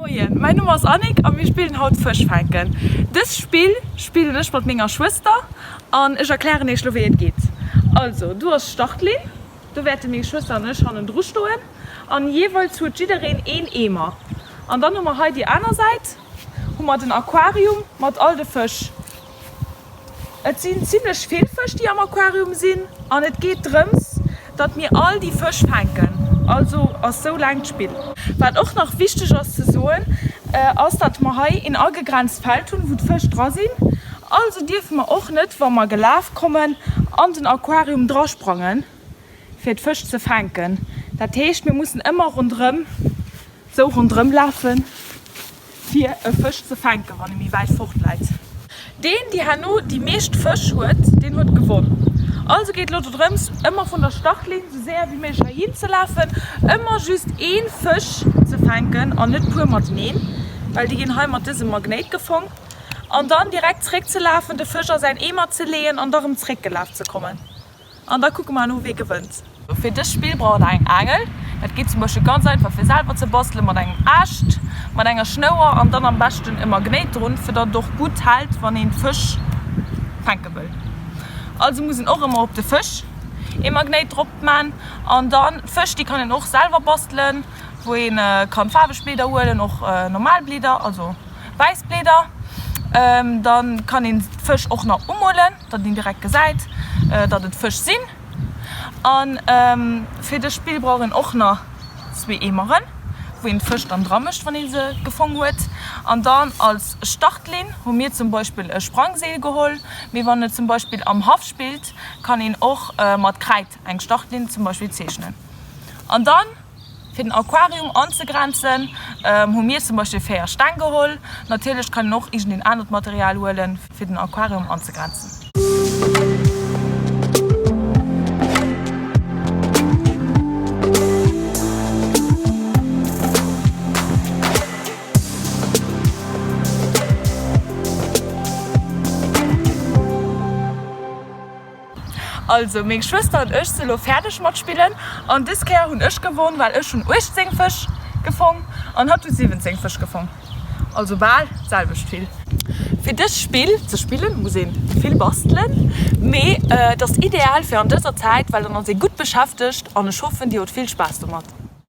Moien, mäin Numm ass Annick a mir spillen haut Fësch fänken. Dëst Spill spillen ech mat menger Schwëster an ech erklären iech lo wéi et geet. Also do ass d'Startlinn, do wäerte meng Schwëster an ech hannendru stoen an jeeweils huet jiddereen een Eemer. An dann hu mer hei déi aner Säit hu mer den Aquarium mat all de Fësch. Et sinn zimlech vill Fësch déi am Aquarium sinn an et geet drëms datt mir all déi Fësch fänken, also ass sou laang d'Spill. Wat och nach wichteg ass ze soen ass datt mer hei een agegrenzt Feld hunn wou d'Fësch dra sinn, also dierfe mer och net wa mer gelaf kommen an den Aquarium dra sprangen fir d'Fësch ze fänken. Dat heescht mir mussen ëmmer ronderëm sou ronderëm lafen. Fir e Fësch ze fänken, wann e méi wäit fort läit. Deen, déi herno déi meescht Fësch huet, deen huet gewonn. Also geet elo dodrëms, ëmmer vun der Startlinn sou séier wéi méiglech heihin ze lafen, ëmmer just ee Fësch ze fänken an net puer mateneen, well déi ginn hei mat dësem Magnéit gefong, an dann direkt zréck ze lafen, de Fësch a säin Eemer ze leeën an da rëm zréckgelaf ze kommen. An da kucke mer elo wee gewënnt. Fir dëst Spill braucht der eng Aangel. Dat geet zum Beispill ganz einfach fir selwer ze bastelen mat engem Aascht, mat enger Schnouer an dann am beschten e Magnéit drun, fir datt et och gutt hält wann een d'Fësch fänke wëll. Also muss een och ëmmer op de Fësch ee Magnéit drop man. An dann d'Fësch déi kann een och selwer bastelen, wou een kann faarweg Blieder huelen, och normal Blieder, also wäiss Blieder. Dann kann een d'Fësch och nach umolen. Datt een direkt gesäit, datt et Fësch sinn. A fir dës Spill brauch een och nach zwee Eemeren, wou een d'Fësch dann dra mécht, wann ee se gefong huet. An dann als Startlinn hu mir zum Beispill e Sprangseel geholl. Mee wann et zum Beispill am Haff spillt, kann een och mat Kräid eng Startlinn zum Beispill zeechnen. An dann. Fir den Aquarium anzegrenzen hu mir zum Beispill 4 Steng geholl. Natierlech kann een och iergendeen anert Material huelen fir den Aquarium anzegrenzen. Also meng Schwëster an ech si lo fäerdeg mat spillen an des Kéier hunn ech gewonn, well ech hunn 18 Fësch gefong an hatt huet 17 Fësch gefong, also bal d'selwecht vill. Fir dëst Spill ze spillen muss een vill bastelen, mee et ass ideal fir an dëser Zäit, well dann ass ee gutt beschäftegt an ech hoffen dir hutt vill Spaass domat.